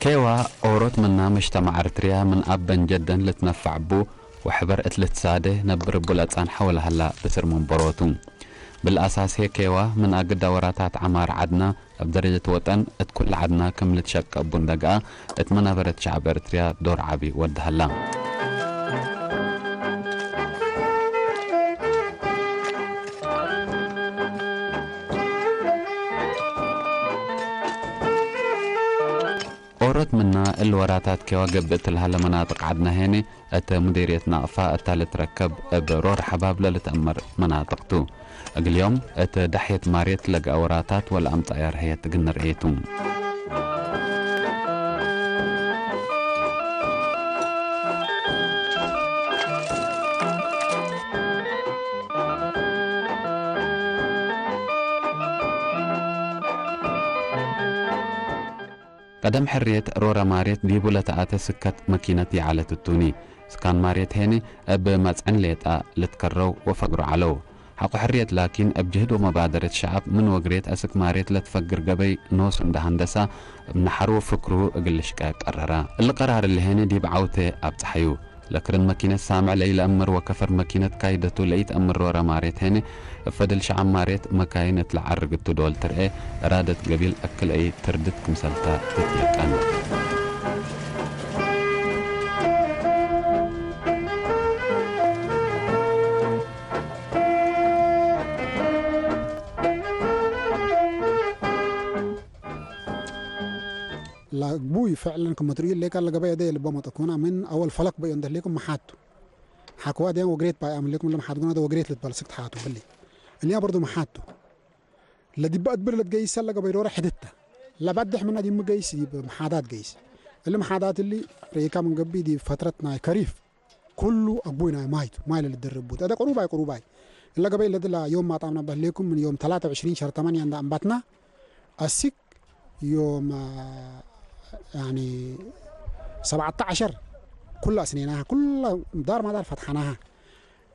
ኬዋ ኦሮት ምና መሽተማዕ እርትርያ ምን አበን ጀደን ልትነፋዕ ቡ ወሕበር እት ልትሳደ ነብር ቡ ለጻንሐ ወለሀላ ብስር መንበሮቱ። ብልአሳሴ ኬዋ ምን አግዳ ወራታት ዐማር ዐድና እብ ደረጀት ወጠን እት ኩለ ዐድና ክም ልትሸቀ ቡ እንደግአ እት መናበረት ሸዐብ እርትርያ ዶር ዐቢ ወድሀላ። ኦሮት ምና እሊ ወራታት ኬዋ ገብእ እት ለሀለ መናጥቅ ዐድና ሄኒ፣ እት ሙዴርየት ናቅፋ እታ ልትረከብ እብ ሮር ሐባብ ለልትአመር መናጥቅ ቱ። እግል ዮም እት ዳሕየት ማርየት ለገአ ወራታት ወለአምጸአያ ርሀየት እግል ንርኤ ቱ። ቀደም ሕርየት ሮረ ማርየት ዲቡ ለተአተ ስከት መኪነት ይዐለት እቱኒ። ስካን ማርየት ሄኒ እብ መጽዕን ሌጣ ልትከረው ወፈግሮ ዐለው። ሐቆ ሕርየት ላኪን እብ ጅህድ ወመባደረት ሸዐብ ምን ወግሬት አስክ ማርየት ለትፈግር ገበይ ኖሱ እንደ ሀንደሳ እብ ነሐሩ ፍክሩ እግል ልሽቀ ቀረረ። እሊ ቀራር እሊ ሄኒ ዲብ ዐውቴ አብጽሐዩ። ለክርን መኪነት ሳምዕ ለኢለአምር ወከፈር መኪነት ካይደቱ ለኢተአምር ሮረ ማርየት ሄኒ፣ እብ ፈድል ሸዐብ ማርየት መካይን እት ለዐርግ እቱ ዶል ትርኤ፣ እራደት ገቢል አክልአይ ትርድት ክምሰልታ ትትየቀን። ላግቡይ ፍዕለን ክመ ትርእዩ ሌካ ለገበየ ደየ ልበ መጠኩና ምን አወል ፈለክ በዮ እንደ ሌኩም መሓቱ። ሓክዋ ደያን ወግሬት ባይ አምሌኩም ለመሓድጉና ደ ወግሬት ልትበል ስክት ሓቱ ብሊ። እልያ በርዱ መሓቱ። ለዲባ እድብር ለትገይሰ ለገበይ ዶረ ሕድታ። ለባድሕ ምና ዲም ገይስ ዲብ መሓዳት ገይስ። እሊ መሓዳት እሊ ርኢካ ምን ገቢ ዲብ ፈትረት ናይ ከሪፍ። ኩሉ አግቡይ ናይ ማይቱ፣ ማይ ለልድርቡት። እደ ቅሩባይ ቅሩባይ። እለ ገበይ ለድላ ዮም ማጣምና በህሌኩም ምን ዮም ተላተ ወዕሽሪን ሸር ተማንያ እንዳ አንባትና። አሲክ ዮም፣ አ፣ ያኒ ሰብዓተ ዐሸር ኩላ አስኔናሃ፣ ኩላ ዳር ማዳር ፈትሐናሃ።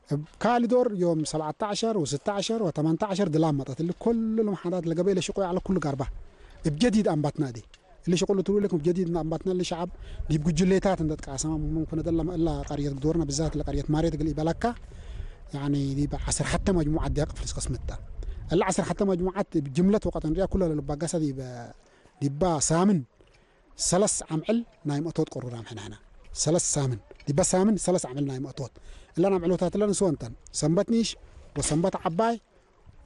እብ ካሊ ዶር ዮም ሰብዓተ ዐሸር ወስተ ዐሸር ወተመንተ ዐሸር ድላም መጠት። እሊ ኩሉ ለመሓዳት ለገበይ ለሽቆ ያዕለ ኩሉ ጋርባ። እብ ጀዲድ አንባትና እዲ። እሊ ሽቁል ትብሉ ለኩም እብ ጀዲድ እንዳ አንባትና እሊ ሸዓብ ዲብ ጉጅሌታት እንደ ተቃሰማ ሙምኩን ደላ እላ ቀርየት ግዶርና ብዛት ለቀርየት ማሬት ግል ይበላካ። ያኒ ዲብ ዐስር ሐተ መጅሙዓት ዲያ ቅፍልስ ቅስምታ። እላ ዐስር ሐተ መጅሙዓት ጅምለት ወቀጠን ሪያ ኩላ ለልባጋሳ ዲብ ዲባ ሳምን ሰለስ ዓምዕል ናይ መእቶት ቅሩራም ሕና ሕና። ሰለስ ሳምን። ዲባ ሳምን ሰለስ ዓምዕል ናይ መእቶት። እለን ዓምዕሎታት እለን ንስወንተን። ሰንበት ኒሽ ወሰንበት ዓባይ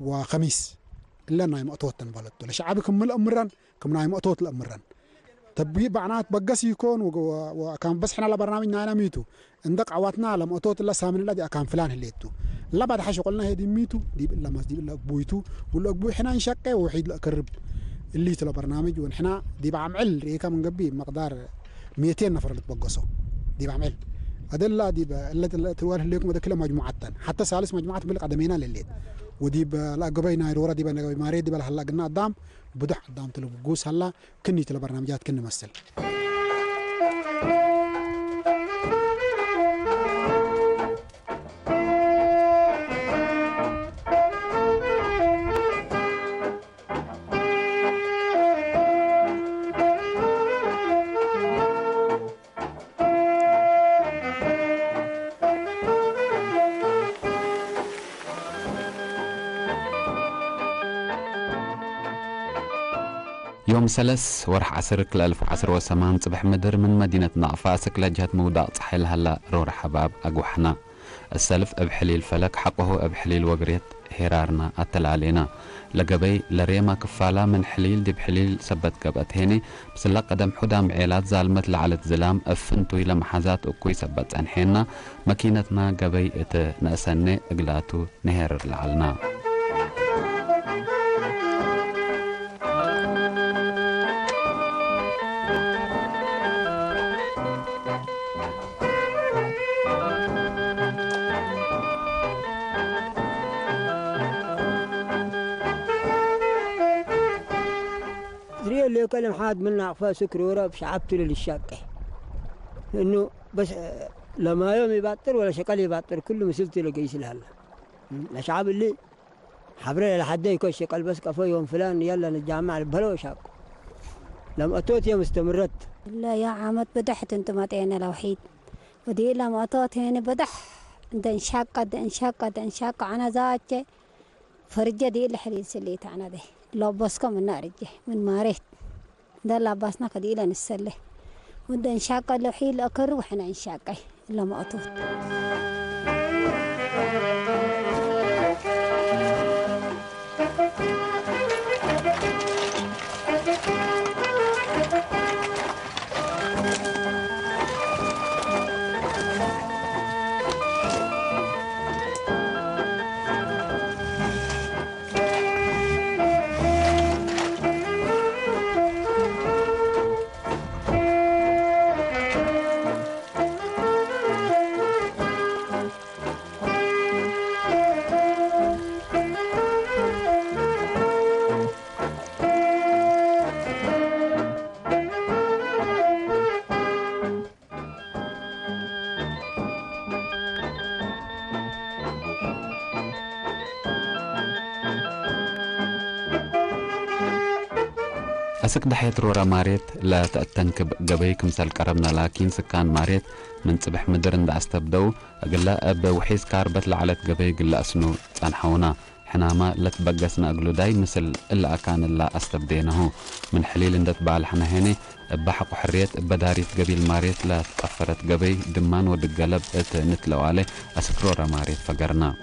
ወኸሚስ። እለን ናይ መእቶት ተንበለቶ። ለሸዓቢ ክም ለእምረን፣ ክም ናይ መእቶት ለእምረን። ተቢ ባዕናት በገስ ይኮን ወ-፣ ወ-፣ ወ-፣ ካም በስሕና ለበርናምጅ ናይና ሚቱ። እንደ ቃዋትና ለመእቶት እለ ሳምን እለ ዲኣ ካም ፍላን ህሌቱ። እላ ባድሓ ሸቆልና ሄድ ሚቱ፣ ዲብ እለ መስ-፣ ዲብ እለ እግቡይቱ፣ ውለ እግቡይ ሕና እንሸቀ ወውሒድ ለእክርብ። እሊቱ ለበርናምጅ ወንሕና ዲብ ዓምዕል ርኢካ ምን ገቢ መቅዳር ሜቴን ነፈር ልትበገሶ። ዲብ ዓምዕል። አደላ ዲብ እለ ትወር ህሌኩም ወደ ክለ መጅሙዓተን። ሐተ ሳልስ መጅሙዓት ብል ቀደሜና ለሌት። ወዲብ ለአገበይ ናይ ዶረ ዲበ ነገበይ ማሬ ዲበ ለሀላ ግና አዳም፣ ብዙሕ አዳም ትልብጉስ ሀላ፣ ክኒት ለበርናምጃት ክንመስል። ዮም ሰለስ ወርሕ ዐስር ክልኤ አልፍ ወዐስር ወሰማን ጽብሕ ምድር ምን መዲነት ናቅፋ አስክ ለጅሀት ምውዳቅ ጸሓይ ለሀላ ሮር ሐባብ አግወሐና። እሰልፍ እብ ሕሊል ፈለክ ሐቆሁ እብ ሕሊል ወግሬት ሄራርና አተላሌና። ለገበይ ለሬማ ክፋላ ምን ሕሊል ዲብ ሕሊል ሰበት ገብአት ሄኒ፣ ብስላ ቀደም ሑዳም ዔላት ዛልመት ለዐለት ዝላም እብ ፍንቱይ ለመሓዛት እኩይ ሰበት ጸንሔና፣ መኪነትና ገበይ እት ነእሰኔ እግላቱ ንሄርር ለዐልና። ዝርኤ ለከ ለምሓድ ምን ናቅፋ ስክር ወረ ብሸዓብቱ ለልሻቀ። እኑ በስ ለማዮም ይባጥር ወለ ሸቀል ይባጥር፣ ኩሉ ምስልቲ ለገይስ ለሃላ። ለሸዓብ እሊ ሐብረ ለሐደ ይኮ ሸቀል በስ ቀፎ ዮም ፍላን የለ ንጃማዕ ልበሎ ሻቁ። لم أتوت يوم استمرت. لا يا عمد بدحت انت ما تينا لوحيد. ودي لم أتوت هنا بدح. انت انشاقة، انشاقة، انشاقة. أنا ذاتي فرجة دي اللي حلي سليت أنا دي. لو بسكم من نارجي، من ماريت. ده لا باسنا كدي إلى نسلي. وده انشاقة لوحيد لأكر وحنا انشاقة. لم أتوت. أسك دحيت رورا ماريت لا تأتنكب قبي كمسال قربنا، لكن سكان ماريت من صبح مدر اند أستبدو أقلا أب وحيس كاربت لعلت قبي قلا أسنو تنحونا. حناما لتبقسنا أقلو داي مثل إلا أكان إلا أستبدينه. من حليل اندت بالحنا هني بحق حريت بداريت قبيل ماريت لا تقفرت قبي دمان ودقلب ات نتلوالي أسكرورا ماريت فقرنا.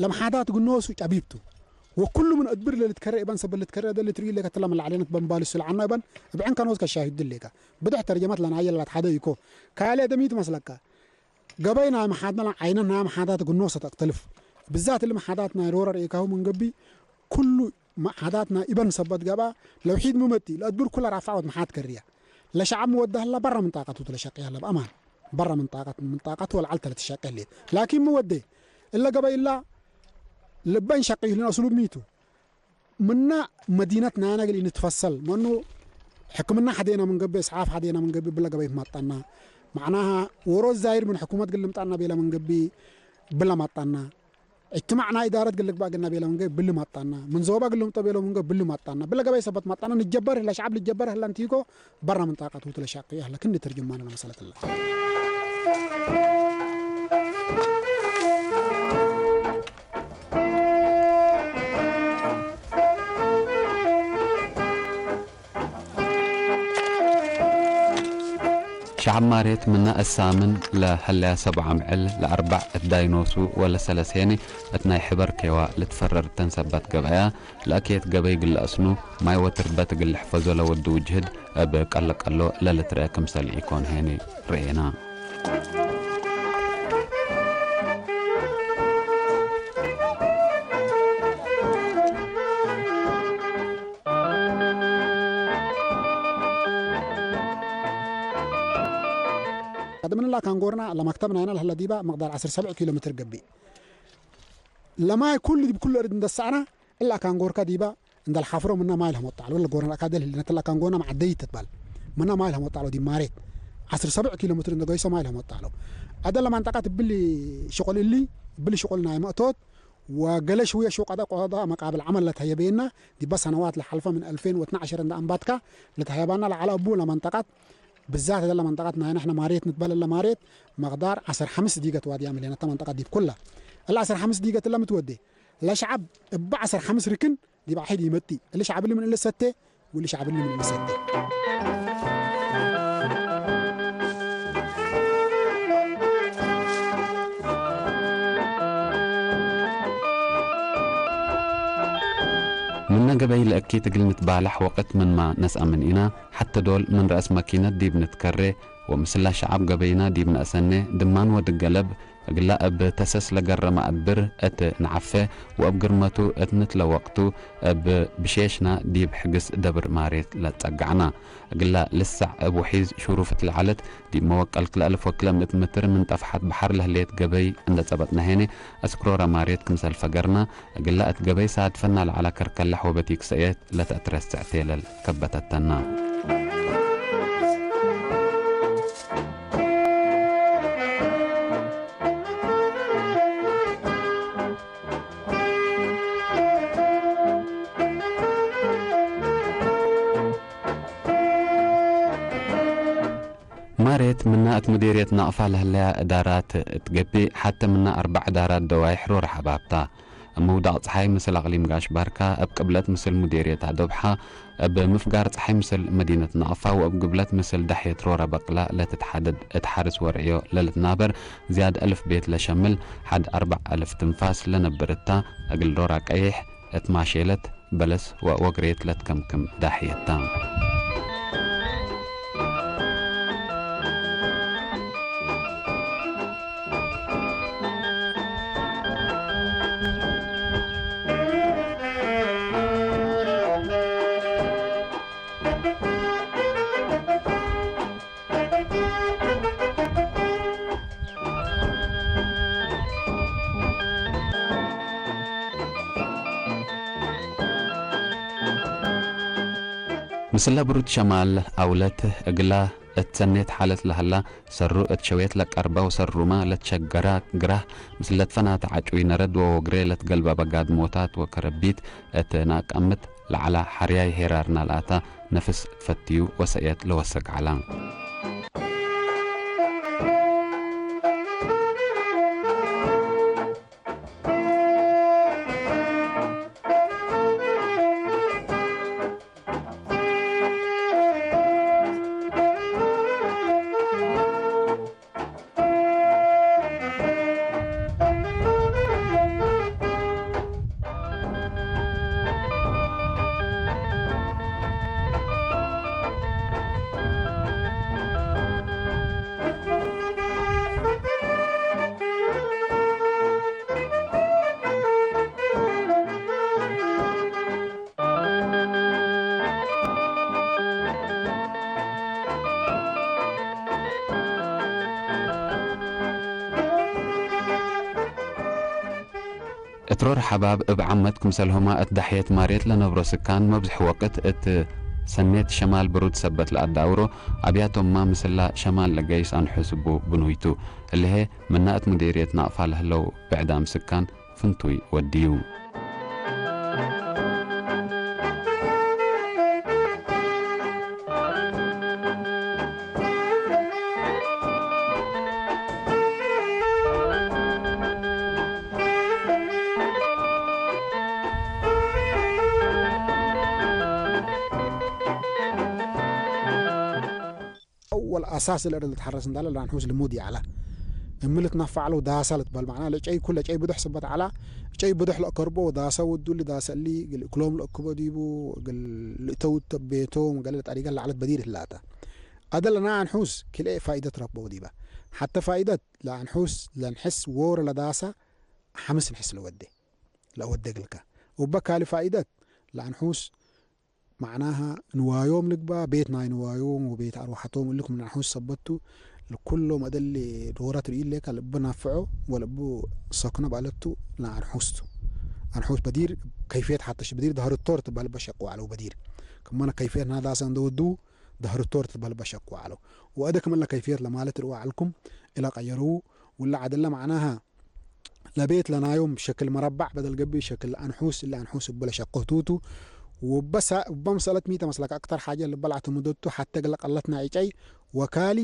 ለምሓዳት ግኖሱ ጨቢብቱ ወኩሉ ምን እድብር ለልትከረ እባን ሰብ ልትከረ ደ ልትርኢ ለከ ተላ መላዕለነት በንባል ስለ ዓና እባን እብዕን ከኖት ከሻሂድ ለካ ብድሕ ተርጀመት ለናየ ላት ሓደ ይኮ ካለ ደሚት መስለካ ገበይ ናይ መሓድና ዓይነን ናይ መሓዳት ግኖሰ ተቅተልፍ ብዛት ለምሓዳት ናይ ሮረር ኤካሁ መንገቢ ኩሉ መሓዳትና ኢበን ሰበት ገባ ለውሒድ ምመጢ ለእድብር ኩላ ራፋወት መሓት ከርያ ለሸዓብ ምወዳህላ በራ ምን ጣቀቱ ትለሸቅያ ለብኣማን በራ ምን ጣቀት ምን ጣቀት ወልዓል ተለትሸቀ ሌት ላኪን ምወደ እለ ገበይላ ልበን ሸቂሁልን ኣስሉብ ሚቱ ምና መዲነት ናያና ገሊ ንትፈሰል መኑ ሕክምና ሓዴና ምን ገቢ እስዓፍ ሓዴና ምን ገቢ ብለ ገበይ ማጣና ማዕናሃ ወሮ ዛይር ምን ሕኩመት ግልምጣና ቤላ ምን ገቢ ብለ ማጣና እጅትማዕና ኢዳረት ግልግባእ ግና ቤለ መንገ ብሊ ማጣና። ምን ዞባ ግልምጦ ቤለ መንገ ብሊ ማጣና። ብለ ገበይ ሰበት ማጣና ንጀበር ህላ ሸዓብ ልጀበር ህላ እንቲኮ በራ ምን ጣቃት ውት ለሻቂ ያህለ ክንዲ ትርጅማን ለመሰለትላ። ሸዓብ ማሬት ምና እሳምን ለሀለያ ሰብዓ ምዕል ለአርባዕ እት ዳይኖሱ ወለሰለሴኒ እት ናይ ሕበር ኬዋ ልትፈረር ተንሰበት ገብአያ ለአኬት ገበይ ግለ እስኑ ማይ ወትርበት እግል ልሕፈዞ ለወዲ ውጅህድ እብ ቀለቀሎ ለልትረአ ክምሰል ኢኮን ሄኒ ርኤና። ቀደምንላ ካንጎርና ለመክተብ ናይና ለህለ ዲባ መቅዳር ዓሰርተ ሰብዕ ኪሎ ሜትር ገቢእ። ለማይ ኩሉ ዲብ ኩሉ እርድ እንደሳዕና እላ ካንጎርካ ዲባ እንደልሓፍሮ ምና ማይ ለመጣዕሎ። ወለ ጎረና ካደል ህልነተላ ካንጎና ማዕደይ ተትባል። ምና ማይ ለመጣዕሎ ዲብ ማሬት ዓሰርተ ሰብዕ ኪሎ ሜትር እንደገይሶ ማይ ለመጣዕሎ። አደለ ማንጣቃት ብሊ ሽቆል እሊ ብሊ ሽቆል ናይ መእቶት ወገለ ሽውየ ሹቅ አዳ ቆዳ መቃብል ዓመል ለተየበየና ዲባ ሰነዋት ለሓልፈ ምን አልፌን ወትናዕሸር እንደ አንባትካ ለተየባና ለዓላ አቡ ለማንጣቃት ብዛት እላ መንጠቀት ናይ ንሕና ማሬት ንትበል እላ ማሬት መቅዳር ዓሰርተ ሓምስ ዲገት ዋድያ ምልየነታ መንጠቀት ዲብ ኩላ እላ ዓሰርተ ሓምስ ዲገት እላ ምትወዴ ለሸዓብ እባ ዓሰርተ ሓምስ ርክን ዲብ ዓሒድ ይመጢ እሊ ሸዓብ እሊ ምን እለ ሰቴ ወሊ ሸዓብ እሊ ምን እለ ሰቴ። ምነ ገበይ ለእኪት እግል ንትባላሕ ወቅት ምንማ ነስአምን ኢና። ሐተ ዶል ምን ረአስ መኪነት ዲብ ንትከሬ ወምስላ ሸዓብ ገበይና ዲብ ነአሰኔ ድማን ወድገለብ እግላ እብ ተሰስ ለገረ መአብር እት ነዓፈ ወእብ ግርመቱ እት ንትለ ወቅቱ እብ ብሼሽና ዲብ ሕግስ ደብር ማሬት ለጸጋዕና። እግላ ልሳዕ እብ ውሒዝ ሹሩፍ እት ለዐለት ዲብ መወቀል ክልአልፍ ወክለ ምእት ምትር ምን ጠፍሓት በሐር ለህሌት ገበይ እንደ ጸበጥና ሄነ፣ አስክሮረ ማሬት ክምሰል ፈገርና። እግላ እት ገበይ ሳድፈና ለዐለ ከርከለሕ ወበቲክ ሰእየት ለተአትረሰዕ ቴለል ከበተተና። ማሬት ምና እት ሙዴርየት ናቕፋ ለህለያ እዳራት እት ገቢእ፣ ሐተ ምና አርባዕ እዳራት ደዋይሕ ሮረ ሐባብታ። እብ ምውዳቕ ጸሓይ ምስል አቅሊም ጋሽ ባርካ፣ እብ ቅብለት ምስል ሙዴርየት አዶብሓ፣ እብ ምፍጋር ጸሓይ ምስል መዲነት ናቕፋ ወእብ ግብለት ምስል ዳሕየት ሮረ በቅላ ለትትሓደድ እት ሐርስ ወርዕዮ ለልትናበር ዝያድ አልፍ ቤት ለሸምል ሐድ አርባዕ አልፍ ትንፋስ ለነብር እታ፣ እግል ዶራ ቀይሕ እት ማሼለት በለስ ወወግሬት ለትከምክም ዳሕየት ታ። ምስለ ብሩድ ሸማል አውለት እግላ እት ሰኔት ሓለት ለሀላ፣ ሰሩ እት ሸዌት ለቀርበ ወሰሩመ ለትሸገረ ግራህ፣ ምስለ ትፈናተ ዓጭዊ ነረድ ወወግሬ ለትገልበበ ጋድሞታት ወከረቢት እት ነአቀምት ለዐላ ሐርያይ ሄራርና ለአታ ነፍስ ፈትዩ ወሰእየት ለወሰክ ዐላ። እት ሮር ሐባብ እብ ዓመት ክምሰልሁመ እት ዳሕየት ማሬት ለነብሮ ስካን መብዝሕ ወቅት እት ሰኔት ሸማል ብሩድ ሰበት ለአዳውሮ፣ አብያቶምማ ምስላ ሸማል ለገይስ አንሑስ እቡ ብኑይ ቱ። እሊሄ ምና እት ሙዴርየት ናቅፋ ለህለው ብዕዳም ስካን ፍንቱይ ወድዩ። أول أساس الأرض اللي تحرس እንዳለ ለአንሑስ ልሙድ ይዓላ። እምልት ናፋዕለው ዳሳ ልትበል ማዕና ለጨይ ኩለ ጨይ ብዱሕ ስበት ዓላ፣ ጨይ ብዱሕ ለእከርቦ ዳሳ ወዱሊ ዳሰሊ ግል እክሎም ለእክቦ ዲቡ፣ ግል ልእተው ቤቶም ገለ ጠሪገ ለዓለት በዲር ህላታ። አደለና አንሑስ ክልኤ ፋይደት ረክቦ ዲባ። ሐተ ፋይደት ለአንሑስ ለንሕስ ወረ ለዳሳ ሐምስ ንሕስ ለወዴ። ለወደግልካ። ወበ ካልእ ፋኢደት ለአንሑስ መዕናሃ ንዋዮም ልግባ፣ ቤት ናይ ንዋዮም ወቤት አርዋሐቶም እልኩም ለአንሑስ ሰበቱ ለኩሎም አደል ዶራት ርእዩ ሌካ ለእብ ናፍዖ ወለእብ ሰክኖ ባለቱ ለአንሑስቱ። አንሑስ በዲር ከይፍየት ሐተሽ በዲር ዳህርቶር ትባል በሸቁ አለው በዲር። ከማነ ከይፍየት ናዳሰ እንደወዱ ዳህርቶር ትባል በሸቁ አለው። ወአደ ከመለ ከይፍየት ለማለት ርዋ አልኩም ኢላ ቀየሩ። ውላ አደለ መዕናሃ ለቤት ለናዮም ሸክል መረባዕ በደል ገብእ ሸክል አንሑስ እለ አንሑስ እብለ ሸቆህቱቱ። ወበሳ-፣ ወበምሰለት ሚተ መስለካ አክተር ሓጀ ልበል አትምደቱ ሓተ ገለ ቀለትና ዕጨይ ወካሊ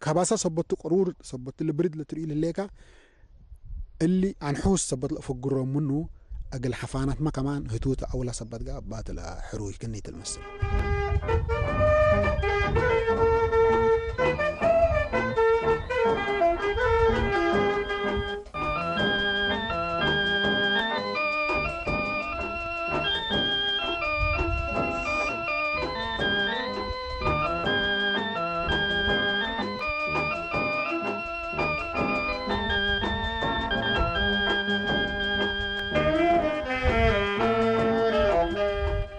ከባሳ ሰበቱ ቅሩር ሰበቱ ልብርድ ለትርኢ ልሌካ እሊ አንሑስ ሰበት ለአፈግሮም ምኑ እግል ሐፋናትማ ከማን ህቱት አውላ ሰበት ጋር ባት ለሕሩይ ክንይ ትልመስል።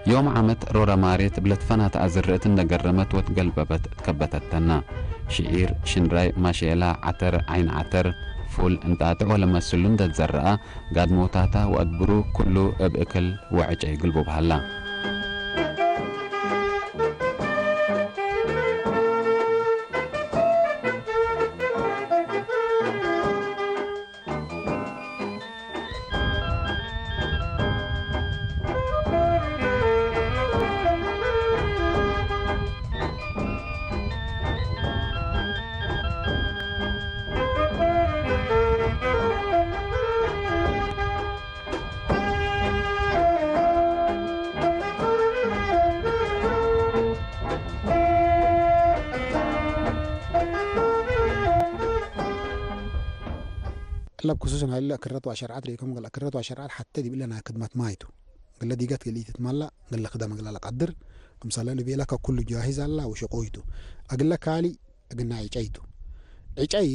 ዮም ዓመት ሮረ ማሬት ብለትፈናት ኣዝርእት እንደገረመት ወትገልበበት ከበተተና። ሽዒር፣ ሽንራይ፣ ማሼላ፣ ዓተር፣ ዓይን ዓተር፣ ፉል፣ እንጣጥዕ ወለመስሉ እንደትዘረኣ፣ ጋድሞታታ ወኣድብሩ ኩሉ እብ እክል ወዕጨ ይግልቡ በሃላ። ለብ ክሱስ ናይ ለክረት ዋሸርዓት ርእይኩም ገለ ክረት ዋሸርዓት ሓተ ዲብለ ናይ ክድመት ማይቱ። ገለ ዲገት ገለ ኢትትማላ፣ ገለ ክደመ ገለ ለቀድር። ክምሳለ ልቤላ ከኩሉ ጃሂዝ ኣላ ወሸቆይቱ። ኣግለ ካሊ እግና ዕጨይቱ። ዕጨይ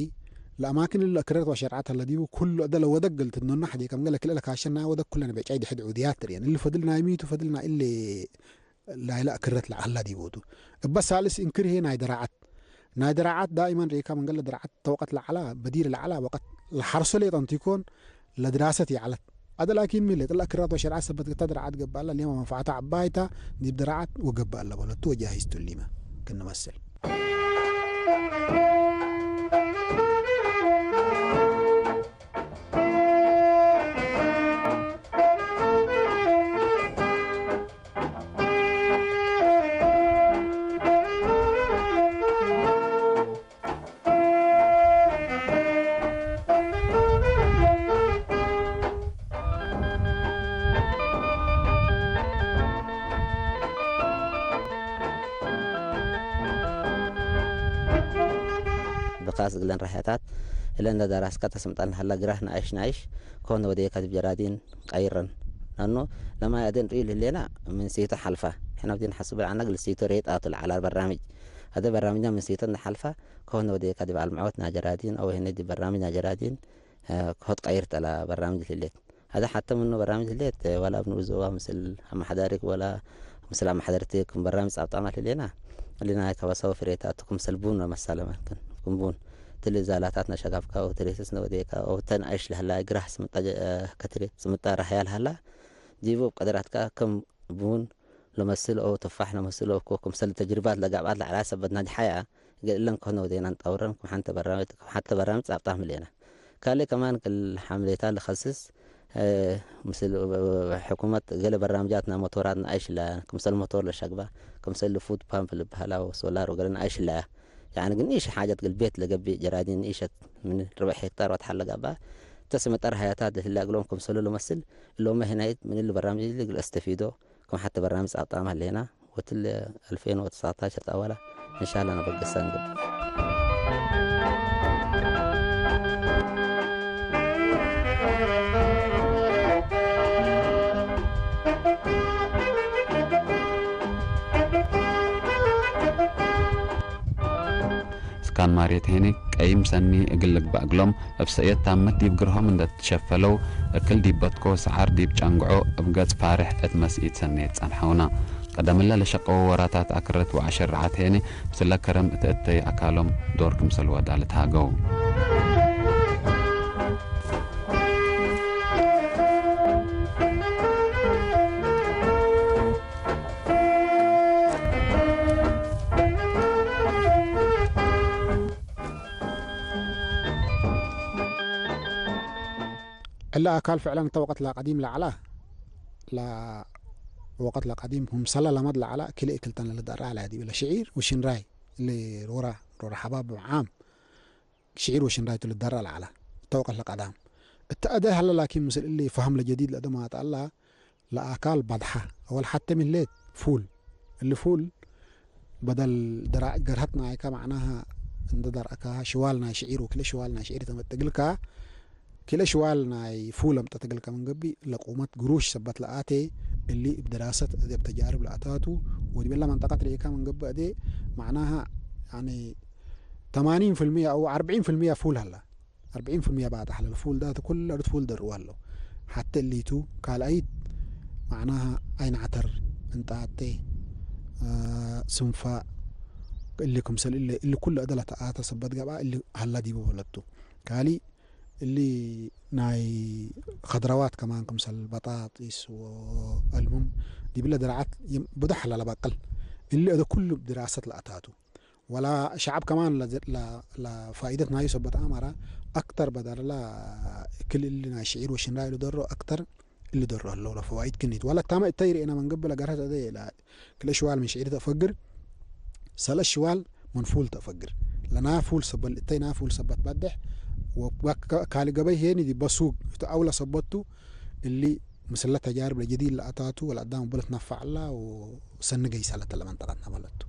ለኣማክን ለክረት ዋሸርዓት ኣለ ዲቡ ኩሉ ኣደለ ወደግ ገልትኖና ሓዲ ከም ገለ ክልለ ካሸና ወደግ ኩለን ብዕጨይ ድሕድ ዑድያት ትርእየን። እሊ ፈድል ናይ ሚቱ ፈድል ናይ እሊ ላይላ ክረት ለዓላ ዲቦቱ። እበ ሳልስ እንክርሄ ናይ ደራዓት። ናይ ደራዓት ዳኢማን ሬካ መንገለ ደራዓት ተወቀት ለዓላ በዲር ለዓላ ወቀት ለሓርሶ ሌጠን ቲኮን ለድራሰት ይዓለት። ኣደ ላኪን ሚለ ጥላ ክራት ወሸርዓ ሰበት ግታ ደራዓት ገባላ ሌማ መንፋዓታ ዓባይታ ዲብ ደራዓት ወገባላ በለቱ ወጃሂዝቱ ሊመ ክንመስል። ብኻስ እግለን ራሕያታት እለ እንዳ ዳራስካ ተስምጠን ሃላ ግራህ ንኣሽ ንኣሽ ከሆነ ወደ የካቲት ጀራዲን ቀይረን ናኖ ለማይ ኣደን ርእዩ ልህሌና ምን ሴቶ ሓልፋ ሕና ብዲን ሓስብ ዓና ግል ሴቶ ሬጣቱ ለዓላ በራምጅ ኣደ በራምጅና ምን ሴቶ እንዳ ሓልፋ ከሆነ ወደ የካቲት በዓል ምዕወት ናጀራዲን ኣው ህነ ዲ በራምጅ ናጀራዲን ከሆት ቀይር ጠላ በራምጅ ልህሌት ኣደ ሓተ ምኖ በራምጅ ልህሌት ወላ ኣብ ንኡዝ ዞባ ምስል ኣመሓዳሪክ ወላ ምስል ኣመሓደርቲ ክም በራምጅ ጻብጣማት ልህሌና ልና ከበሰው ፍሬታቱ ክምሰል ቡን መሳለ ማለትን ክም ቡን ትልዛላታት ነሸጋፍካ ወትሬትስ ነወዴካ ወተን ኣይሽ ለህላ ግራህ ስምጣ ጀ-፣ እ፣ ከትሬት ስምጣ ራህያ ለህላ ጂቡ ቀደራትካ ከም ቡን ለመስል ኦ ተፋሕ ለመስል ኦ ኮ ክምሰል ተጅርባት ለጋባት ለዕላ ሰበት ናጅሓያ ገለን ከሆነ ወዴና ንጣውረን ክም ሓንተ በራምት ክም ሓንተ በራምት ጻብጣ ምሌና ካሌ ከማን ክል ሓምሌታ ለኸስስ እ፣ ምስል፣ እ፣ ሕኩመት ገለ በራምጃት ናይ ሞቶራት ንኣይሽላ፣ ክምሰል ሞቶር ለሸግባ፣ ክምሰል ፉድ ፓምፕ ልበሃላ ወሶላር ወገለ ንኣይሽላ። ያዕኒ ግን ንእሽ ሓጀት ግል ቤት ለገቢ ጀራዲን ንእሸት ምን ርብዕ ሄክታር ወትሓለ ጋባ ተስመጠር ሃያታት ለትላግሎም ክምሰሉ ለመስል እሎመ ህናይት ምን እሉ በራምጅ ልግል ኣስተፊዶ ክም ሓተ በራምጅ ጻብጣም ሃሌና። ወትል ኣልፌን ወተስዓታሽ ጣዋላ እንሻላ ነበገሳ ንገብር። ስካን ማርየት ሄኔ ቀይም ሰኒ እግል ልግባእ እግሎም እብ ሰእየት ታመት ዲብ ግርሆም እንደ ትሸፈለው እክል ዲብ በትኮ ሰዓር ዲብ ጫንግዖ እብ ገጽ ፋርሕ እት መስኢት ሰኔት ጸንሐውና። ቀደምለ ለሸቀዎ ወራታት ኣክረት ወኣሸርዓት ሄኔ ምስለ ከረም እተ እተይ ኣካሎም ዶር ክምሰል ወዳ ልትሃገው። እለ ኣካል ፍዕለን እተ ወቀት ለቀዲም ለዓላ፣ ለ-፣ ወቀት ለቀዲም ክምሰለ ለመድ ለዓላ፣ ክልኤ ክልተን ለልደራ ለያ ዲብ እለ ሽዒር ወሽንራይ፣ እለ ሮራ፣ ሮራ ሓባብ ዓም፣ ሽዒር ወሽንራይ ቱ ልደራ ለዓላ፣ እተ ወቀት ለቀዳም። እተ ኣደ ሀለ ላኪን ምስል እለ ፈህም ለጀዲድ ለአደ ማጣ ኣላ፣ ለኣካል ባድሓ፣ ኣወል ሓተ ሚሌት ፉል፣ እሊ ፉል በደል ደራዕ ገርሀት ናይካ ማዕናሃ እንደ ደርአካሃ ሽዋል ናይ ሽዒር ወክለ ሽዋል ናይ ሽዒር ተመጥግልካ፣ ክለ ሽዋል ናይ ፉል ኣምጠተግልካ መንገቢ ለቁመት ግሩሽ ሰበት ለኣቴ፣ እሊ እብ ደራሰት እብ ተጃርብ ለኣታቱ፣ ወዲበላ መንጠቃት ርኢካ መንገቢ ኣዴ ማዕናሃ፣ ያኒ፣ ተማኒን ፍልሚያ ኣው ኣርብዒን ፍልሚያ ፉል ሃላ። ኣርብዒን ፍልሚያ ባጣሕ ለልፉል ዳት ኩል ኣርት ፉል ደርዋ ኣሎ። ሓተ እሊቱ ካልኣይት ማዕናሃ ኣይን ዓተር እንጣጤ፣ እ፣ ስንፋ፣ እሊ ክምሰል እሊ፣ እሊ ኩሉ ዕደላት ኣታ ሰበት ገብኣ እሊ ሃላ ዲቡ በለቱ። ካሊ እሊ ናይ ኸድረዋት ከማን ክምሰል በጣጢስ ወአልሙም ዲብለ ድራዓት የም-፣ ብዙሕ ሃላ ለባቅል። እሊ እደ ኩሉ ድራሰት ለኣታቱ። ወላ ሸዓብ ከማን ለ-፣ ለ-፣ ለፋኢደት ናዩ ሰበት ኣማራ ኣክተር በዳርላ ክል እሊ ናይ ሽዒር ወሽንራ ኢሉ ደሮ ኣክተር እሊ ደሮ ኣለዉ ለፈዋኢድ ክንይት። ወላ ታማ እተይ ርኤና መንገብ ለገርሀት እደ ለ-፣ ክልኤ ሽዋል ምን ሽዒር ተፈግር፣ ሰለስ ሽዋል ምን ፉል ተፈግር። ለና ፉል ሰበል እተይ ና ፉል ሰበት ባድሕ ወ-፣ ወ-፣ ካ-፣ ካሊ ገበይ ሄኒ ዲ በሱግ እቱ ኣውላ ሰበቱ እሊ ምስለ ተጃርብ ለጀዲድ ለኣታቱ ወለአዳም በለት ነፋዕላ ወሰኒ ገይሳ ለተለመንጠቀትና በለቱ።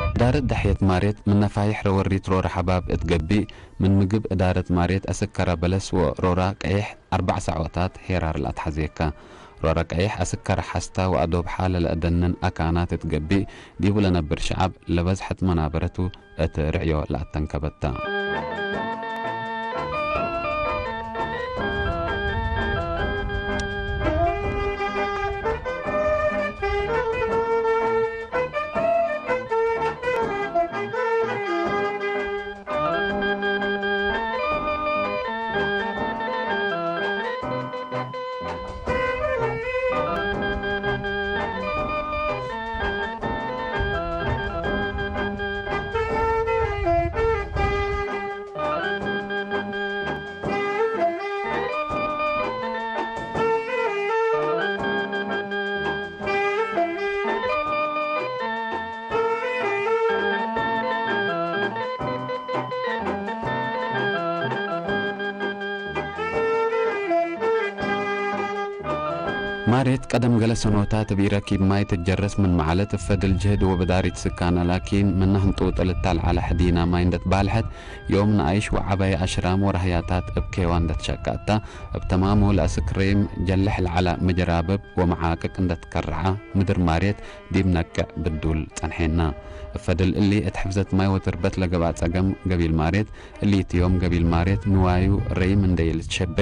እዳረት ዳሕየት ማሬት ምን ነፋይሕ ረወሪት ሮራ ሓባብ እትገቢእ፣ ምን ምግብ እዳረት ማሬት አስከረ በለስ ወሮራ ቀይሕ አርባዕ ሳዖታት ሄራር ለአትሓዝየካ። ሮራ ቀይሕ አስከረ ሓስታ ወአዶብሓ ለለአደንን አካናት እትገቢእ፣ ዲቡ ለነብር ሸዓብ ለበዝሐት መናበረቱ እት ርዕዮ ለአተንከበታ። ማሬት ቀደም ገለ ሰኖታት እብ ኢረኪብ ማይ ትጀረስ ምን መዓለት እፈድል ጅህድ ወብዳሪት ስካነ ላኪን ምና ህንጡጥ ልታልዓለ ሕዲና ማይ እንደትባልሐት ዮም ንኣይሽ ወዓባይ ኣሽራም ወራህያታት እብ ኬዋ እንደትሸቀጥታ እብ ተማሙ ለአስክሬም ጀልሕ ለዓላ መጀራብብ ወመዓቅቅ እንደትከርዓ ምድር ማሬት ዲብ ነቅዕ ብዱል ጸንሐና። እፈድል እሊ እት ሕፍዘት ማይ ወትርበት ለገብኣ ጸገም ገቢል ማሬት እሊ እት ዮም ገቢል ማሬት ንዋዩ ረይም እንደ ይልትሸቤ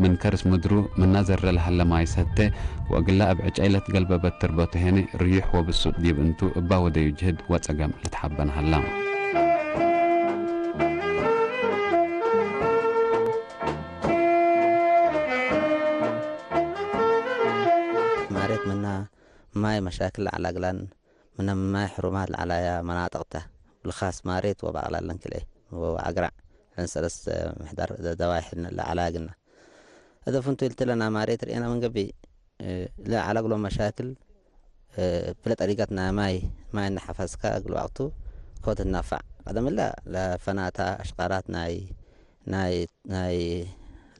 ምን ከርስ ምድሩ ምና ዘረ ለሀለ ማይ ሰቴ ወእግላ እብ ዕጨይ ለትገልበበት ትርበቱ ሄኔ ርዩሕ ወብሱጥ ዲብ እንቱ እባ ወደዩ ጅህድ ወጸገም ልትሓበን ሀላ። ማሬት ምና ማይ መሻክል ለዓላግላን ምነ ማይ ሕሩማት ለዓላያ መናጥቅተ ብልኻስ ማሬት ወባቅላለን ክልኤ ወዓግራዕ ለን ሰለስተ ምሕዳር ደዋይሕ ለዓላግና። እደ ፍንቱ ኢልትለና ማሬት ርኤና መንገቢ፣ እ፣ ለዓላግሎ መሻክል፣ እ፣ ብለ ጠሪቀት ናይ ማይ፣ ማይ እናሓፈስካ እግል ዋቅቱ ኮት እናፋዕ። ቀደምላ ለፈናታ ኣሽቃራት ናይ፣ ናይ፣ ናይ፣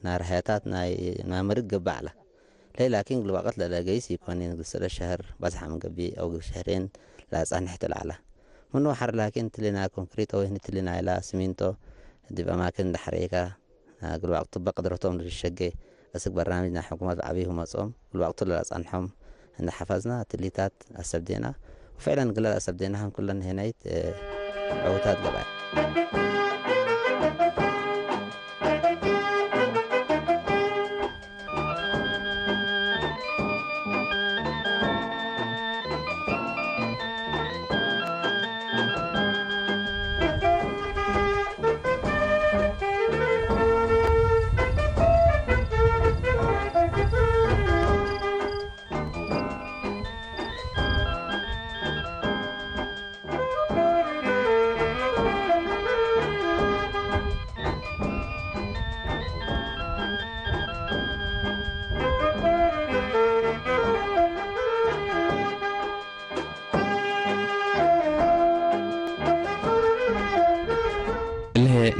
ናይ ርሃያታት ናይ፣ ናይ መርግ ገባዕላ። ለይ ላኪን ግልባቀት ለለገይስ ይኮኒን ግል ሰለስ ሸህር ባዝሓ መንገቢ አው ግል ሸህሬን ለአጻንሕቱ ለዓላ። ምኑ ሐር ላኪን ትሊ ናይ ኮንክሪት አው ህኒ ትሊ ናይላ ሲሚንቶ ዲብ አማክን ለሐረይካ ግልባቀት ቱበ ቅድረቶም ልሸጌ እስክ በርናምጅ ናይ ሕኩመት ብዓብይሁ መጾም ግልባቀቱ ለለአጻንሖም እንደ ሐፋዝና ትሊታት አሰብዴና ወፍዕለን ግለል አሰብዴና ሀን ኩለን ሄናይት ዕውታት ገባይ።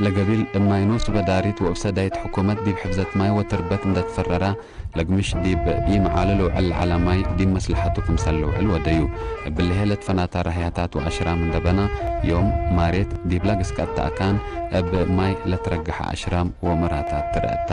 ለገቢል እማይ ኖሱ በዳሪት ወእብ ሰዳይት ሕኩመት ዲብ ሕፍዘት ማይ ወትርበት እንደ ትፈረራ፣ ለግምሽ ዲብ ኢመዓሉ ልውዕል ለዐለ ማይ ዲብ መስለሐቱ ክምሰል ልውዕል ወደዩ። እብልሄ ለትፈናታ ራህያታት ወአሽራም እንደ በና፣ ዮም ማሬት ዲብላ ግስቀት ተአካን እብ ማይ ለትረገሐ አሽራም ወመራታት ትረአታ።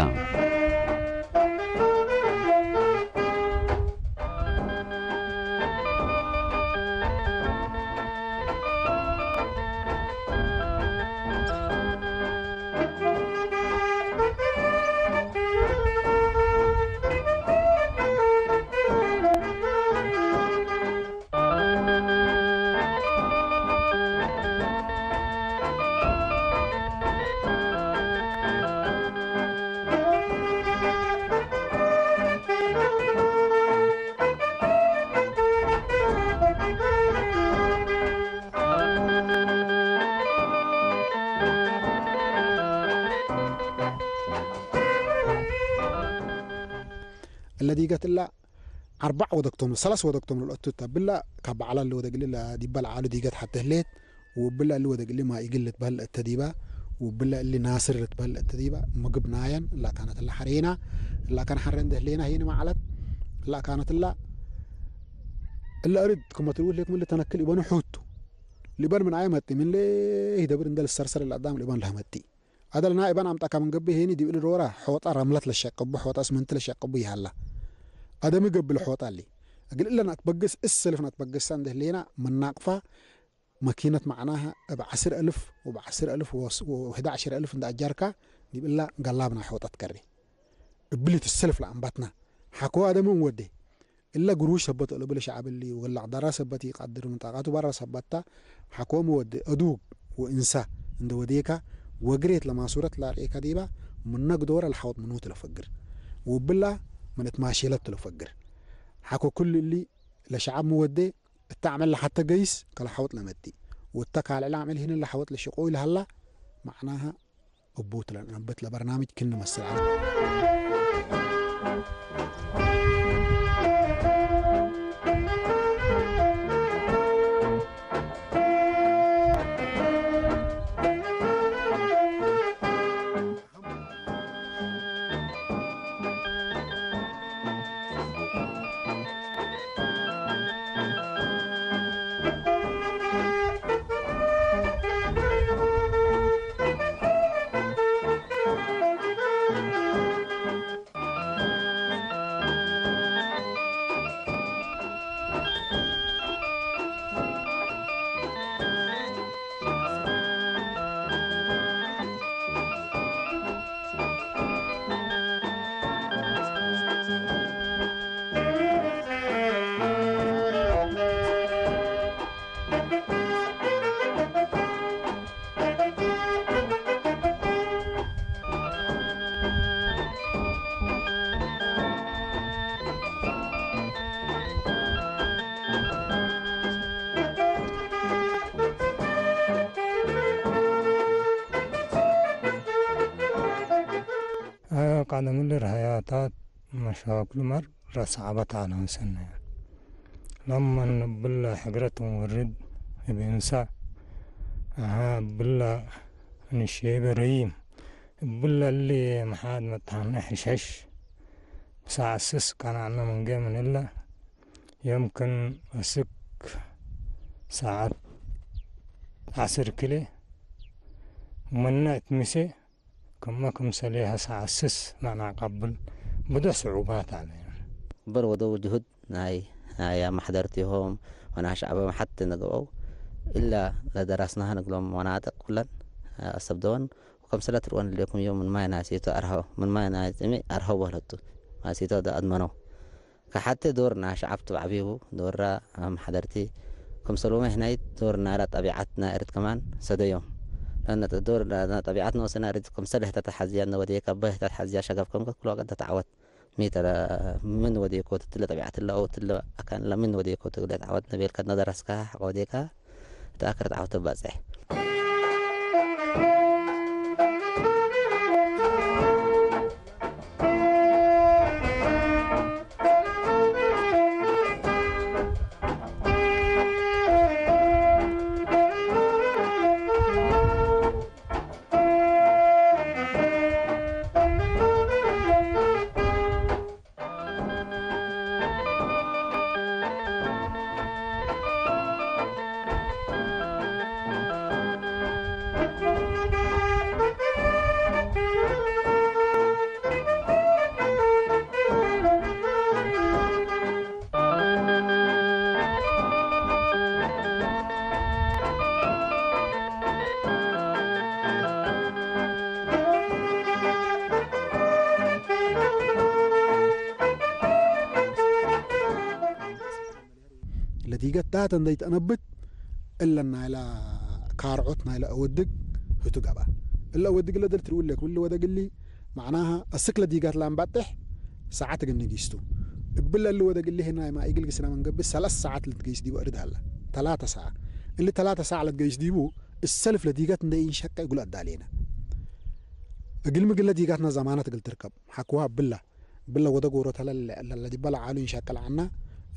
እለ ዲገት እላ አርባዕ ወደግቶም፣ ሰላስ ወደግቶም ልልአቱ እተ ብላ ካብ በዓላ እሊ ወደግ እሊ ዲባ ለዓሉ ዲገት ሐተ ህሌት፣ ወብላ እሊ ወደግ እሊ ማኢግል ልትበህል እተ ዲባ፣ ወብላ እሊ ናስር ልትበህል እተ ዲባ፣ ምግብ ናየን እላ ካነት እላ ሐሬና፣ እላ ካን ሐረ እንደ ህሌና ሄኒ ማዕለት፣ እላ ካነት እላ እላ እርድ ክመትልውት ሌኩም እሊ ተነክል ኢበኑ ሑቱ። ሊበን ምን አየ መጢ፣ ምን ሌህ ደብር እንደ ልሰርሰር እላ አዳም ሊበን ለህ መጢ። አደል ናይባን አምጣካ ምን ገብእ ሄኒ ዲብ እሊ ዶራ ሖጣ ረምለት ለሸቅቡ፣ ሖጣ እስምንቲ ለሸቅቡ ይሃላ። አደሚ ገብእ ለሖጣ እሊ። እግል እለን አትበግስ፣ እሰልፍን አትበግሳ እንደ ህሌና መናቅፋ መኪነት መዕናሃ እብ ዐስር አልፍ ወብ ዐስር አልፍ ወስ-፣ ወሕዳ ዐሽር አልፍ እንደ አጃርካ ዲብ እላ ገላብና ሖጣ ትከሪ። እብሊ ትሰልፍ ለአንባትና። ሐኮ አደሚ እንወዴ። እለ ግሩሽ ሰበት እለ ብለ ሸዐብ እሊ ወላቅ ደራ ሰበት ኢቀድር ምን ጣቃቱ በራ ሰበታ ሐኮ መወዴ አዱግ ወእንሳ እንደ ወዴካ ወግሬት ለማሱረት ላርኤካ ዲባ ምነ ግዶረ ለሐወጥ ምኑ ትለፈግር ወብላ ምን እት ማሼለት ትለፈግር ሐኮ ኩሉ እሊ ለሸዐብ መወዴ እተ ዐመል ለሐተ ገይስ ከለሐወጥ ለመዲ ወእተ ካልዕ ለአምዕል ህነ ለሐወጥ ለሸቆይ ለሀላ መዕናሃ እቡ ትለንአንበት ለበርናምጅ ክን መስል ዐለ። ቃለ ምልር ሀያታት መሻክሉ መር ረስ ዓበት አነ ወሰነ ለመን ብላ ሕግረት ወርድ እብ እንሳ አሃ ብላ ንሼበ ረይም ብላ እሊ መሓድ መጥሃነ ሕሸሽ ሳዕስስ ቀናዕነ መንገ ምንለ የምክን እስክ ሰዓት ዐስር ክሌ መና እት ምሴ ክመ ክምሰሌ ሐሰ ዐስስ መናቀብል ብዙሕ ስዑባት አለ። ግበር ወደው ጅሁድ ናይ ናይ አመሓደርቲሆም ወናህ ሸዕቦም ሐቲ ንግበው እላ ለደራስናሃ ንግሎም መናጥቅ ኩለን አሰብደወን ወከምሰለ ትርእወን እሌኩም እዮም ምን ማይ ናይ ሴቶ አርሀው ምን ማይ ናይ ጽሜ አርሀው በህለቱ ማይ ሴቶ አድመነው። ከሓቴ ዶር ናይ ሸዓብ ትብዓቢቡ ዶራ አመሓደርቲ ክምሰልዎም ህናይት ዶር ናራ ጠቢዓት ናይ እርድ ከማን ሰደዮም። ለነ ዶር ና ጠቢዓት ንወስና እርድ ክምሰል ህተት ሓዝያ ንወዴ ካብ ህተት ሓዝያ ሸገብ ከም ኩሉ ወቀት ተዓወት። ሚተ ምን ወዴ ኮት ትለ ጠቢዓት ለው ትለ አካን ለምን ወዴ ኮት ትለ ተዓወት ነቤል ከነ ደረስካ ሐቆ ወዴካ ተአክር ተዓወት ባጽሕ። ዲገት ዳተ እንደይተነብት እለ ናይላ ካርዖት ናይላ እወድግ ህቱ ገባ። እለ እወድግ እለ ድል ትርውለኩም እለ ወደግሊ ማዕናሃ እስክ ለዲጋት ላምባጥሕ ሰዓት ግን ንጊስቱ እብለ እለ ወደግሊ ህናይ ማ ኢግል ግስና መንገብት ሰላስ ሰዓት ልትገይስ ዲቡ እርድ ሃላ። ተላተ ሰዓ እሊ ተላተ ሰዓ ለትገይስ ዲቡ እሰልፍ ለዲጋት እንደ ኢንሸቀ እግሉ ኣዳሌና። እግል ምግለ ዲጋትና ዘማናት እግል ትርከብ ሓክዋ ብላ ብላ ወደ ጎሮ ተለለ ለለ ዲበላ ዓሉ ኢንሸቀ ለዓና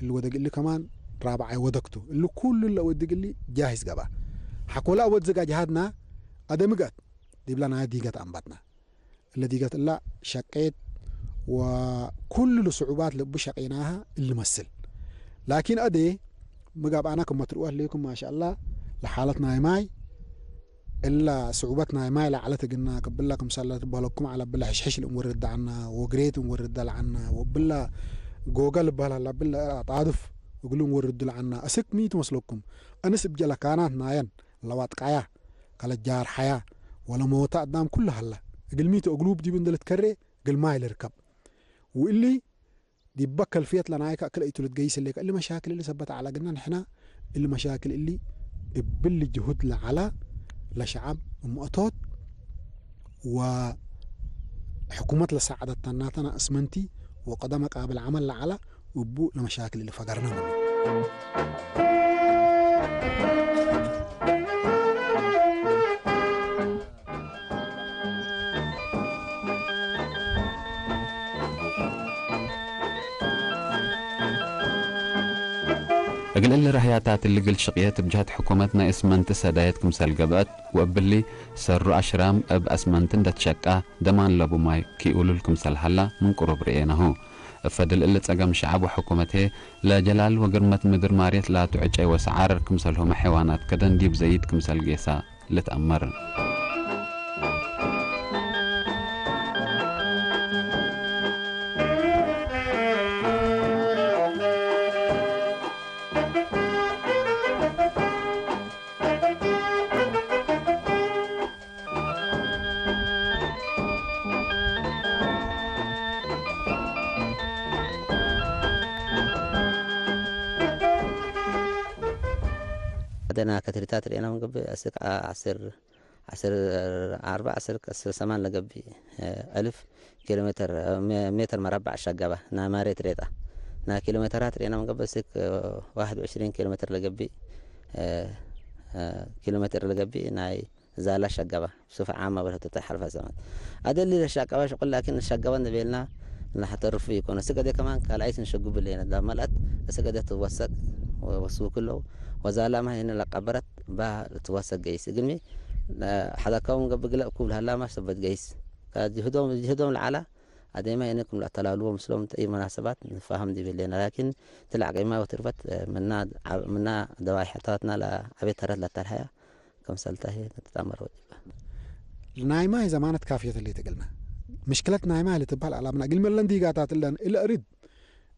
እሊ ወደግ እሊ ከማን ራብዓይ ወደግቱ እሊ ኩሉ ለወድግ እሊ ጃሂዝ ገባ። ሓኮላ ወድ ዝጋ ጅሃድና ኣደምጋት ዲብላ ናይ ዲጋት ኣንባትና እለ ዲጋት እላ ሸቄት ወኩሉ ስዑባት ልቡ ሸቄናሃ እሊ መስል። ላኪን ኣደ ምግብ ኣና ክመ ትርእዋ ኣለኩም ማሻኣላ ለሓለት ናይ ማይ እላ ስዑበት ናይ ማይ ለዓለት ግና ክብላ ክምሳላ ትበሃለኩም ዓላ ብላ ሕሽሕሽ ልእንወርድ ዓና ወግሬት እንወርድ ለዓና ወብላ ጎጋ ልበሃል ኣላ ብላ ጣድፍ እግሉ እንወርድ ለዓና እስክ ሚ ትመስለኩም። ኣንስ ብጀላ ካናት ናየን ለዋጥቃያ ከለጃርሓያ ወለመወታ ኣዳም ኩሉ ሃላ እግል ሚቱ እግሉ ብዲቡ እንደልትከሬ እግል ማይ ልርከብ። ውእሊ ዲበ ከልፍየት ለናይካ ክልአይቱ ልትገይስ እሌካ እሊ መሻክል እሊ ሰበት ዓላ ግና ንሕና እሊ መሻክል እሊ እብል ጅሁድ ለዓላ ለሸዓብ እምእቶት ወሕኩመት ለሳዕደታ ናተና እስመንቲ ወቀደመ ቃብል ዓመል ለዓላ እቡ ለመሻክል እሊ ፈገርና ምኑ። እግል እሊ ራህያታት እሊ እግል ሽቅየት እብ ጀህት ሕኩመት ናይ እስመንቲ ሰዳየት ክምሰል ገብአት ወእብሊ ሰሩ አሽራም እብ አስመንቲ እንደትሸቃ ደማን ለቡ ማይ ኪኡሉል ክምሰል ሀላ ምን ቅሩብ ርኤናሁ። እፈድል እሊ ጸገም ሸዐብ ወሕኩመት ህዬ ለጀላል ወግርመት ምድር ማርየት ላቱ ዕጨይ ወሰዓር ክምሰልሁመ ሐይዋናት ከደን ዲብ ዘይድ ክምሰል ጌሳ። ልትአመር። عندنا كثريتات رينا من قبل أسك عصر عصر أربع عصر عصر ثمان لقبي ألف كيلومتر متر مربع شقبة نا ماري تريتا نا كيلومترات رينا من قبل سك واحد وعشرين كيلومتر لقبي كيلومتر لقبي ناي زالة شقبة بصفة عامة ولا تتحرف زمان. أدل للشقبة شقول لكن الشقبة نبيلنا نحترف يكون سكدة كمان كلايس نشقب لنا دا ملأت سكدة توسق وسوق له وزالة ما هنا لقبرت با توسق جيس قلمي حدا كون قبل قلق كل هلا ما سبت جيس كجهدهم جهدهم العلا أديما هنا كم لا تلالو مسلم تأي مناسبات نفهم دي بلينا لكن تلعق إما وتربت منا منا دواي حتاتنا لا أبي ترت لا تلحيا كم سلتهي نتتأمر وجبه. ናይ ማይ ዘማነት ካፍየት እሊ ትግልና ምሽክለት ናይ ማይ ልትበሃል ኣላምና ግልመለን ዲጋታት እለን እለ እርድ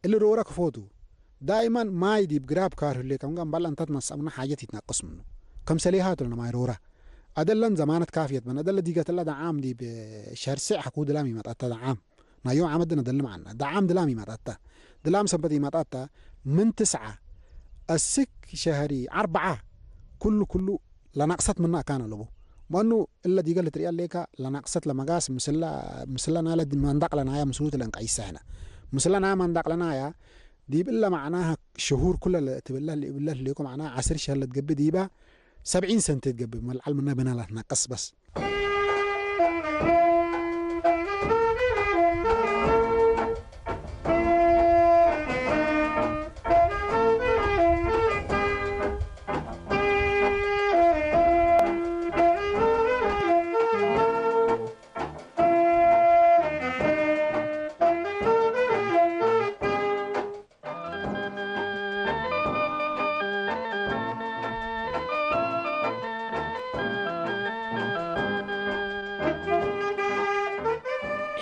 እሊ ሮራ ክፎቱ ዳይማን ማይ ዲብ ግራብ ካር ህሌ ከም ጋም ባላ እንታት መሳምና ሓጀት ይትናቀስ ምኑ ከም ሰሌሃቱ ለና ማይ ሮራ ኣደለን ዘማነት ካፍየት በን ኣደለ ዲጋት እላ ዳዓም ዲብ ሸርሴዕ ሓኩ ድላም ይመጣታ ዳዓም ናዮም ዓመት ድነ ደልም ዓና ዳዓም ድላም ይመጣታ ድላም ሰንበት ይመጣታ ምን ትስዓ እስክ ሸህሪ ኣርብዓ ኩሉ ኩሉ ለናቅሰት ምና ኣካን ኣለቡ መኑ እለ ዲገ ልትሪያ ሌካ ለናቅሰት ለመጋስ ምስላ ምስላ ናለ መንዳቅ ለናያ ምስሉት ለንቀይሰ ህና ምስላ ናያ መንዳቅ ለናያ ዲብ እለ ማዕናሃ ሽሁር ኩለ ለትብላ ሊብላ ሌኮ ማዕና ዓስር ሸህ ለትገብእ ዲባ ሰብዒን ሰንት ትገብእ መልዓል ምና ብና ላትናቀስ በስ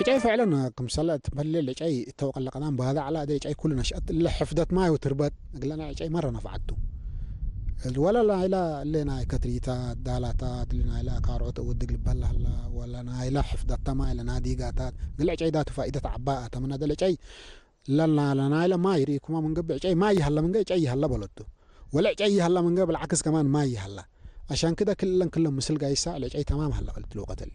ዕጫይ ፍዕለን ክምሰለ ትበልል ዕጫይ እተወቀለ ቀዳም ባዳ ዓላ እደ ዕጫይ ኩሉ ነሽአት እለ ሕፍደት ማይ ወትርበት እግለና ዕጫይ መረ ነፍዓቱ ወላ ላይላ እለ ናይ ከትሪታት ዳላታት እለ ናይላ ካርዖት እወድግ ልበላ ሀላ ወላ ናይላ ሕፍደት ማይ ለናዲጋታት ግለ ዕጫይ ዳቱ ፋኢደት ዓባ ተመና ደለ ዕጫይ ለና ለናይለ ማይ ርኢኩማ ምን ገብእ ጨይ ማይ ይሃለ ምን ገብእ ጨይ ይሃለ በለቱ ወለ ዕጨይ ይሃላ መንገ ብልዓክስ ከማን ማይ ይሃላ። ኣሻን ክደ ክልለን ክሎም ምስል ጋይሳ ለዕጨይ ተማም ሃላ ቀልት ልውቀተሊ።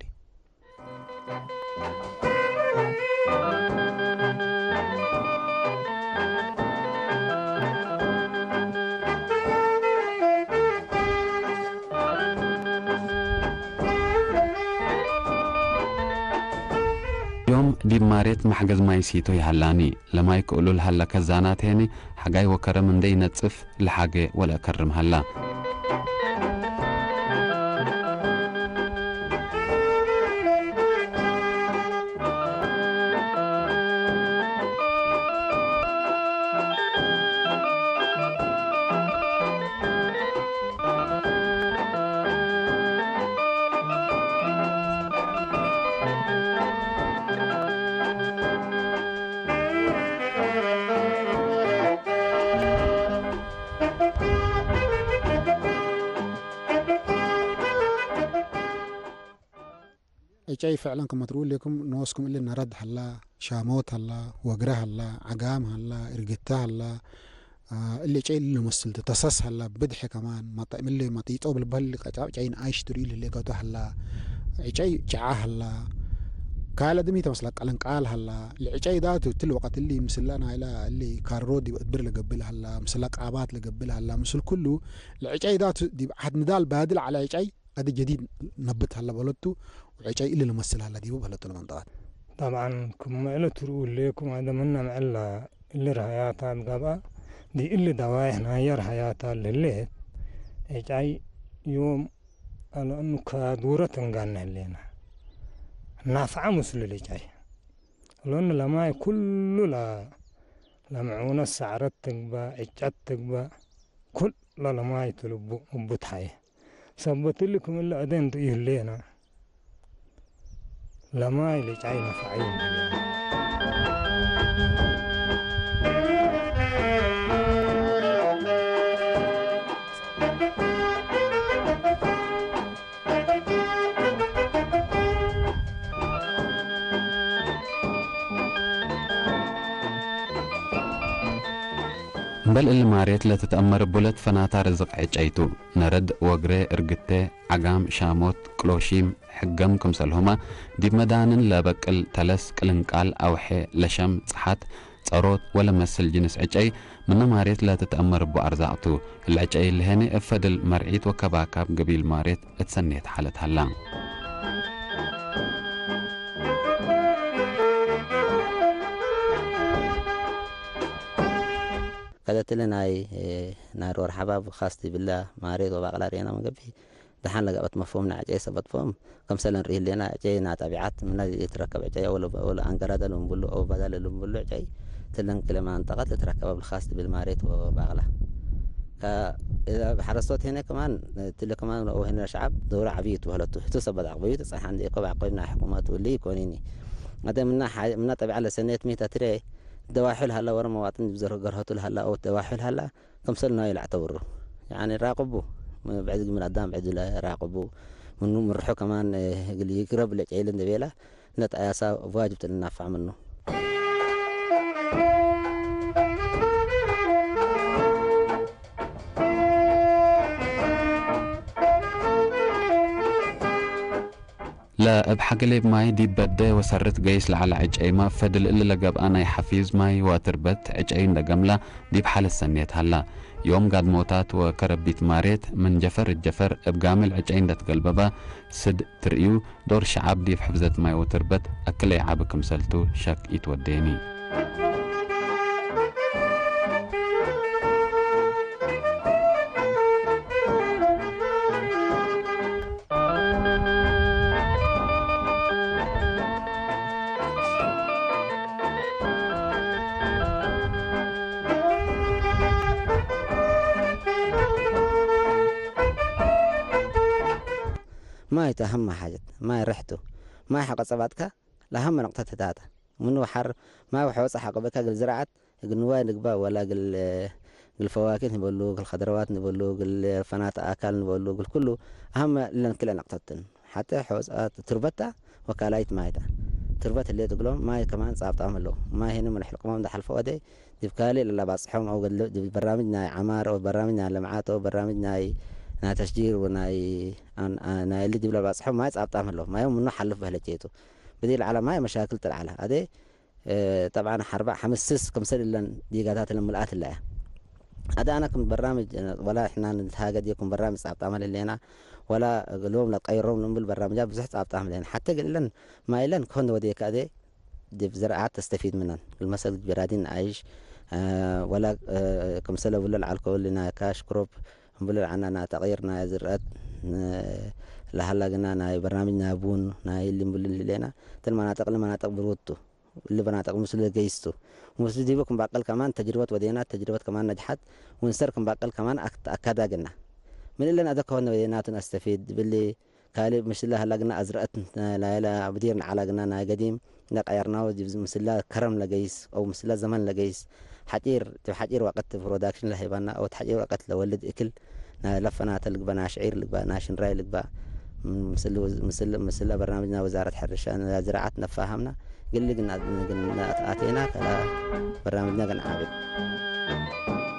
ዮም ዲብ ማሬት ማሕገዝ ማይ ሲቶ ይሃላኒ። ለማይ ክእሉል ሃለ ከዛናት ሄኒ ሓጋይ ወከረም እንደ ይነጽፍ ለሓገ ወለ ከርም ሃላ። እጨይ ፍዕለን ከመ ትርእዩ እሌኩም ንወስኩም እሊ ነረድ ሀላ፣ ሻሞት ሀላ፣ ወግረ ሀላ፣ ዓጋም ሀላ፣ እርግተ ሀላ፣ አ፣ እሊ እጨይ እሊ መስልቲ ተሰስ ሀላ፣ ብድሐ ከማን፣ መጠ-፣ እሊ መጢጦ ብልበል ቀጫ እጨይ ንኣይሽ ትርእዩ እሊ ሌገቶ ሀላ፣ እጨይ ጨዓ ሀላ፣ ካለ ድሚ ተመስላ ቀለንቃል ሀላ፣ ልዕጨይ ዳቱ ትል ወቀት እሊ ምስላ ናይላ እሊ ካሮ ዲብ እድብር ለገብል ሀላ፣ ምስላ ቃባት ለገብል ሀላ፣ ምስል ኩሉ ልዕጨይ ዳቱ ዲብ ዓድ ንዳል ባድል ዓላ እጨይ ቀዲ ጀዲድ ነብት ሀለ በለቱ፣ ወዕጨይ እሊ ልመስል ሀለ ዲቡ በለቱ ለመንጠቀት። ጠብዓን ክመ እለ ትርኡ ሌኩም ኣደመና መዐላ እሊ ረሃያታ ገብአ፣ ዲ እሊ ደዋይሕ ናየ ረሃያታ ልሌት፣ ዕጫይ ዮም አለእኑ ካዱረት እንጋነ ህሌና። ናፍዓ ምስሉ ልጫይ። ለኑ ለማይ ኩሉ ለ-፣ ለምዑነ ሰዕረት ትግባእ፣ ዕጨት ትግባእ፣ ኩሎ ለማይ ትልቡ እቡት ሓየ። ሰበት እሊ ክምለ ዕደን ርእዩ ህሌና። ለማይ ልጫይ ነፍዓይ እንድሌና። እምበል እሊ ማሬት ለትትአመር ቡለት ፈናታ ርዝቅ ዕጨይቱ፣ ነረድ፣ ወግሬ፣ እርግቴ፣ ዓጋም፣ ሻሞት፣ ቅሎሺም፣ ሕገም ክምሰልሁማ፣ ዲብ መዳንን ለበቅል ተለስ፣ ቅልንቃል፣ አውሔ፣ ለሸም፣ ጸሓት፣ ጸሮት ወለመስል ጅንስ ዕጨይ፣ ምነ ማሬት ለትትአመር እቡ አርዛቅቱ፣ እለ ዕጨይ እሊ ሄነ እብ ፈድል መርዒት ወከባካብ ገቢል ማሬት እት ሰኔት ሓለት ሀላ። ከደትለ ናይ፣ እ፣ ናይ ሮር ሓባብ ካስቲ ብላ ማሬት ወባቅላ ሬና መገቢ ደሓን ለጋበት መፍሁም ናይ ዕጨይ ሰበት ፍሁም ከምሰለ ንርኢ ህሌና። ዕጨይ ናይ ጠቢዓት ምና ይትረከብ ዕጨይ ወለ፣ ወለ አንገራደ ልምብሉ፣ ኦ ባዳለ ልምብሉ ዕጨይ ትለን ክለ ማንጠቀት ልትረከብ ኣብ ልኻስ ትብል ማሬት ወባቅላ። ከ-፣ እዛ ብሓረስቶት ሄነ ከማን፣ ትለ ከማን ወሄነ ሸዓብ ደውራ ዓብዪ ትበህለቱ። ህቱ ሰበት ዓቅብዩ ትጸሓ እንዲ ኮብ ዓቆብ ናይ ሕኩመት ውሊ ይኮኒኒ። ኣደ ምና ሓይ-፣ ምና ጠቢዓ ለሰኔት ሚታ ትሬ ደዋሑል ሃላ ወረ መዋጥን ብዘርህ ገርሆቱ ለሃላ ኦ ደዋሑል ሃላ ከምሰል ናይ ለዕተብሩ። ያኒ ራቅቡ፣ ብዕድ ግምል ኣዳም ብዕድ ለ-፣ ራቅቡ። ምኑ ምርሑ ከማን፣ እ፣ እግል ይግረብ ለጨይል እንደ ቤላ፣ ነጥ ኣያሳ ዋጅብ ትልናፋዕ ምኑ። ለእብ ሐገሌብ ማይ ዲብ በደ ወሰርት ገይስ ለዐለ ዕጨይማ፣ ፈድል እሊ ለገብአ ናይ ሐፊዝ ማይ ወትርበት ዕጨይ እንደ ገምላ ዲብ ሐለት ሰኔት ሀላ። ዮም ጋድሞታት ወከረቢት ማሬት ምን ጀፈር እት ጀፈር እብ ጋምል ዕጨይ እንደ ትገልበበ ስድ ትርእዩ፣ ዶር ሸዓብ ዲብ ሕፍዘት ማይ ወትርበት አክለ ይዓብ ክምሰልቱ ሸክ ኢትወዴኒ። ማይ ተሀማ ሓጀት፣ ማይ ርሕቱ፣ ማይ ሐቀ ጸባጥካ ለሀመ ነቅጠት ህታተ። ምኑ ሐር ማይ ወሐወፀ ሐቀበካ እግል ዝራዓት፣ እግል ንዋይ ንግባ ወላ እግል፣ እግል ፈዋኪህ ንበሉ፣ እግል ኸድረዋት ንበሉ፣ እግል ፈናተ አካል ንበሉ፣ እግል ኩሉ አሀመ እለን ክለ ነቅጠትን። ሐተ ሐወፃ ትርበታ ወካላይት ማይታ። ትርበት ህሌ ትግሎም ማይ ከማን ጻብጣም ኣለዉ። ማይ ህን ምን ሕልቅሞም ዝሓልፈ ወደ ዲብ ካልእ ለላ ባጽሖም፣ ኣው ገድለ ዲብ በራምጅ ናይ ዓማር፣ ኣው በራምጅ ናይ ልምዓት፣ ኣው በራምጅ ናይ፣ ናይ ተሽጂር ወናይ ኣን-፣ ኣ-፣ ናይ እሊ ዲብለ ባጽሖም ማይ ጻብጣም ኣለዉ። ማዮም ምኖ ሓልፍ በህለጨይቱ። ብዚ ለዓላ ማይ መሻክል ጥልዓላ። ኣደ፣ እ፣ ጠብዓን ሓርባ ሓምስስ ክምሰል እለን ዲጋታት ለምልኣት እላ እያ። ኣደ ኣነ ክም በራምጅ፣ ወላ ሕና ንትሃገድ የኩም በራምጅ ጻብጣም ኣለና፣ ወላ ሎም ለቀይሮም ንብል በራምጃ ብዙሕ ጻብጣም ኣለና። ሓተ ግን እለን ማይ እለን ክኾን ወደ ከኣደ ዲብ ዘርዓት ተስተፊድ ምነን። ልመሰል ጀራዲን ኣይሽ፣ እ፣ ወላ፣ እ፣ ክምሰለ ብሎ ለዓልኮ እሊ ናይ ካሽ ክሮፕ እምብሎ ለዓና ናይ ተቕይር ናይ ዝርአት፣ እ፣ ለሃላ ግና ናይ በርናምጅ ናይ ቡን ናይ እሊ እምብሎ ህሌና። እተን መናጠቅ ለመናጠቅ ብርውቱ፣ እሊ መናጠቅ ምስሉ ገይስቱ። ምስሉ ዲቡ ክምባቀል ከማን ተጅርበት ወዴና፣ ተጅርበት ከማን ነጅሓት፣ ውንሰር ክምባቀል ከማን ኣክ-፣ ኣካዳ ግና። ምን እለን ኣደ ከሆነ ወዴናቱን ኣስተፊድ ብሊ ካልእ ምስላ ሃላ ግና ኣዝረአት ላይላ ብዲር ንዓላ ግና ናይ ገዲም ነቀየርናዎ ጅብዝ ምስላ ከረም ለገይስ፣ ኦ ምስላ ዘመን ለገይስ፣ ሓጪር፣ ትብ ሓጪር ወቀት ፕሮዳክሽን ለሂባና፣ ኦ ሓጪር ወቀት ለወልድ እክል፣ ናይ ለፈናተ ልግባ፣ ናይ ሽዒር ልግባ፣ ናይ ሽንራይ ልግባ፣ ምስል፣ ምስል፣ ምስላ በርናምጅና ወዛረት ሕርሻ፣ ናይ ዝራዓት ነፋሃምና፣ ግል ግና፣ ግና ኣቴና፣ ከላ በርናምጅና ግን ዓብድ።